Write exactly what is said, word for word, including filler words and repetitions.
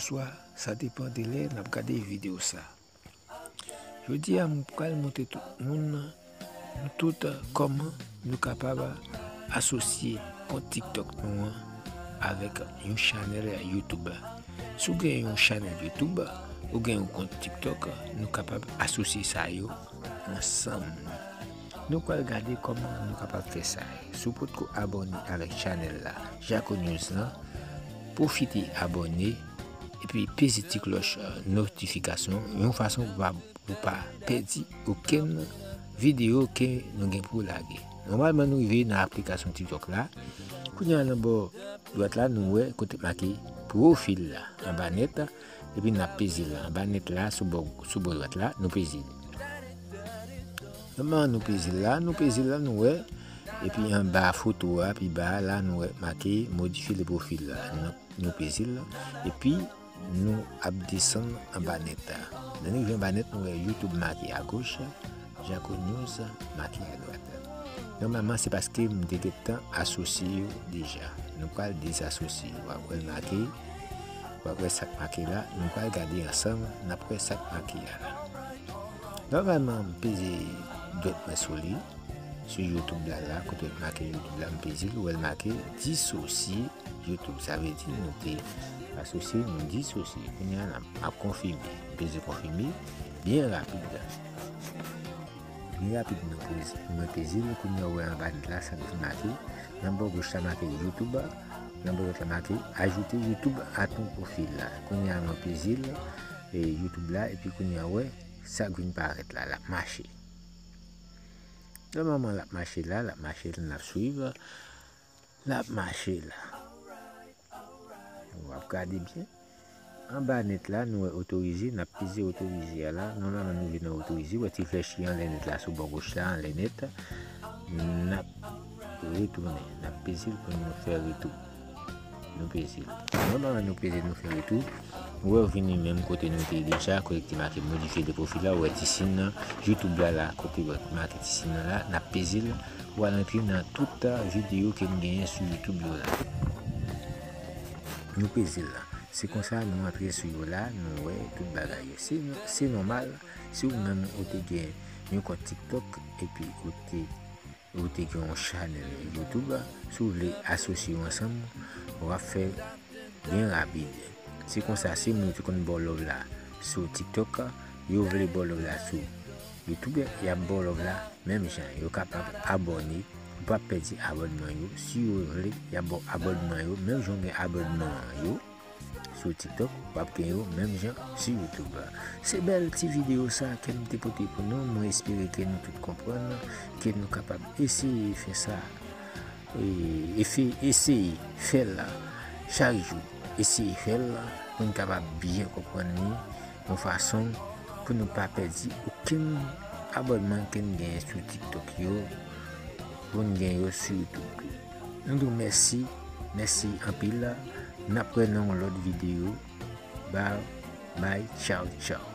Swa sa depan de lè n ap gade videyo sa. Jodi a, m pral montre tout moun, nou tout, kòman nou kapab asosye kont TikTok nou an avèk yon chanèl YouTube. Si w gen yon chanèl YouTube, ou gen yon kont TikTok, nou kapab asosye sa yo ansanm. Nou pral gade kòman nou kapab fè sa. Si w potko abòne avèk chanèl la, Jaco News lan, pwofite abòne epi peze ti klòch, eh, notifikasyon, yon fason pou pa, pou pa pèdi okenn videyo ke nou gen pou lage. Nòmalman, nou rive nan aplikasyon TikTok la. Kounye a, nan bò dwat la, nou wè kote make pwofil la, anba nèt, epi n ap peze l anba nèt la, sou bò, sou bò dwat la, nou peze l. Kòman nou peze l la, nou peze l la, nou wè, epi anba foto a, pi ba a la, nou wè make modifye le pwofil la. Nou, nou peze l la, epi nou ap desann anba nèt la. Lè nou rive anba nèt, nou wè YouTube make agoch, Jaco News make adwat. Nòmalman, se paske m te gentan asosye yo deja. Nou pral dezasosye yo. W ap wè l make, w ap wè sa k make la. Nou pral gade ansanm, n ap wè sa k make a la. Nòmalman, m peze dwèt mwen sou li, sou YouTube la, la, kote make YouTube la, m peze l, ou wè l make disosye YouTube. Sa vle di nou te asosye, nou disosye. Kounye a, n ap, ap konfime. M peze konfime, byen rapid. Byen rapid, mwen peze, mwen peze l, kounye a, ou wè anba nèt la, sa k vin make, nan bò goch la make YouTube, nan bò dwat la make ajouter YouTube à ton profil la. Kounye a, mwen peze l, e YouTube la, epi kounye a, ou wè, sa k vin parèt la, l ap mache. Nòmalman, l ap mache la, l ap mache la, n ap swiv. L ap mache la. W ap gade byen. Anba nèt la, nou wè otorize, n ap peze otorize a la. Nòmalman, nou vin nan otorize, wè ti flèch ki anlè nèt la, sou bò goch la, anlè nèt. N ap retounen, n ap peze l pou nou fè retou. Nou peze l. Nòmalman, nou peze, nou fè retou. Ou wè, ou vini menm kote nou te ye deja, kote ki make modifye de pwofil la, ou wè ti siy nan YouTube la, la, kote ou wè make ti siy nan la, n ap peze l, ou al antre nan tout videyo ke n genyen sou YouTube yo la. Nou peze l la. Se konsa nou antre sou yo la, nou wè tout bagay yo. Se, se nòmal, si ou menm ou te gen yon kont TikTok, epi ou te ou te gen yon chanèl YouTube, si w vle asosye yo ansanm, w ap fè byen rapid. Se konsa, si moun yo te konn ba w love la sou TikTok, yo vle ba w love la sou YouTube, y ap ba w love la menm jan. Yo kapab abòne, ou p ap pèdi abònman yo. Si yo vle, y ap ba w abònman yo, menm jan w gen abònman yo sou TikTok, w ap gen yo menm jan sou YouTube. Se bèl ti videyo sa ke m te pote pou nou. Mwen espere ke nou tout konprann, ke nou kapab eseye fè sa, e, e fè, eseye fè l chak jou. Eseye fè l pou n kapab byen konprann li, yon fason pou nou pa pèdi okenn abònman ke n genyen sou TikTok yo, pou n gen yo sou YouTube tou. Nou di w mèsi, mèsi anpil. N ap wè nan yon lòt videyo. Bye, bye, tchaw, tchaw.